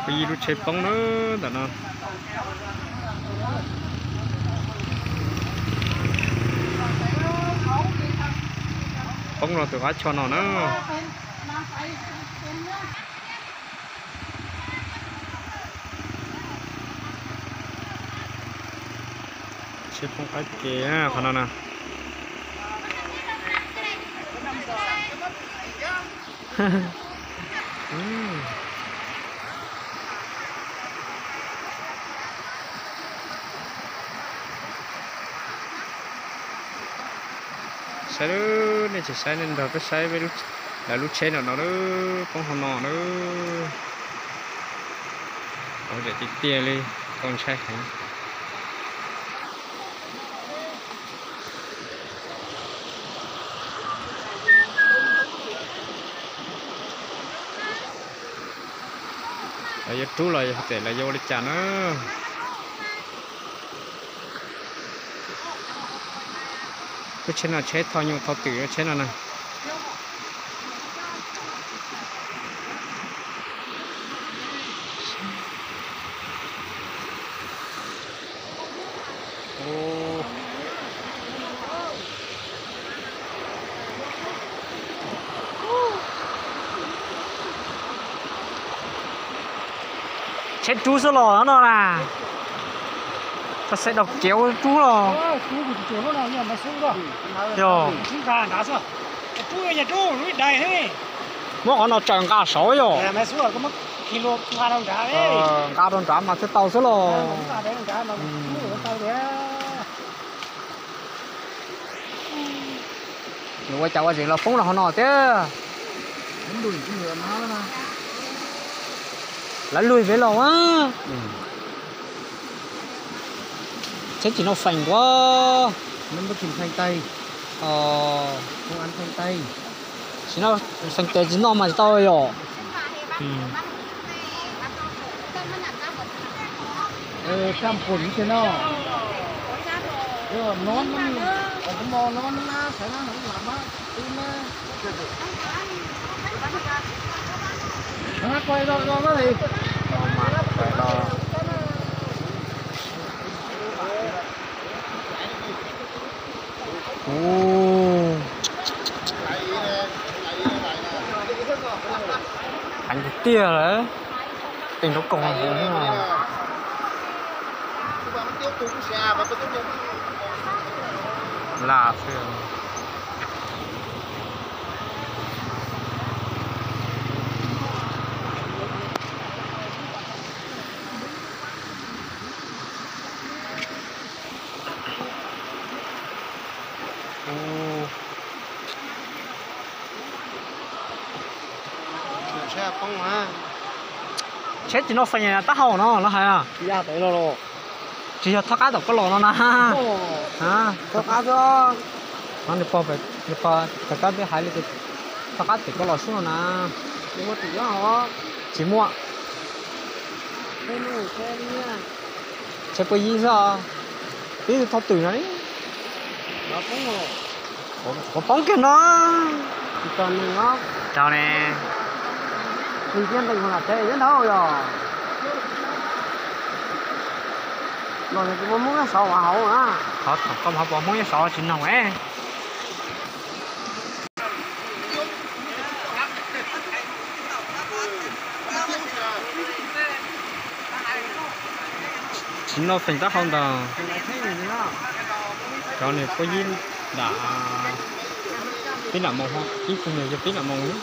Phooj ywg lub tsheb poob na ntawm no. Poob rau tus qab choj no na. Tsheb poob qab ke qhov no na. Saib, nej tsis saib, nej nrog peb saib lawv lub tsheb no no, poob hauv no na. Tau zam tiag tiag li, tau ntshai heev. Lawv yuav rub los yog tias lawv yuav ua li cas na? Lub tsheb no tsheb thauj nyuj thauj twm lub tsheb no na. Tsheb rub xwb los no na. Tau xav daus kev rub los. Yog. Muab qhov no tsaws nqa saud yog. Nqa rau nrad mas thiaj tau xwb los. Nws ua cas ua zeem los poob rau hauv no thiab. Lawv luag pem los a. Tsheb tsis noj feem ua. Tsis noj feem tes tsis noj mas tsis tau yom. Heev tiag tiag lawm. Teem rau koog. Lam xwb. Tsheb tsis noj feem taub hau no lawv hais. Tsis yog thoj qab tom koj los no na. Nws pog, nws pog tom qab peb hais li tias thoj qab tom koj los xwb no na. Tsis muaj. Tsheb puab yib xwb. Tib tug thoj twm no li. Puas poob kiag no? Raug ne. Nws thiaj ntees mus lam teb thiab ntag yog. Los nws kuv muab Hmoob nyob saud ua hauv na. Qhov thaum koj mus hauv pos Hmoob nyob saud tsis noog es. Tsis noj feem taub hau ntag. Cov niag puab yib nram, pib nram moos, ib tug niag yog pib nram moos.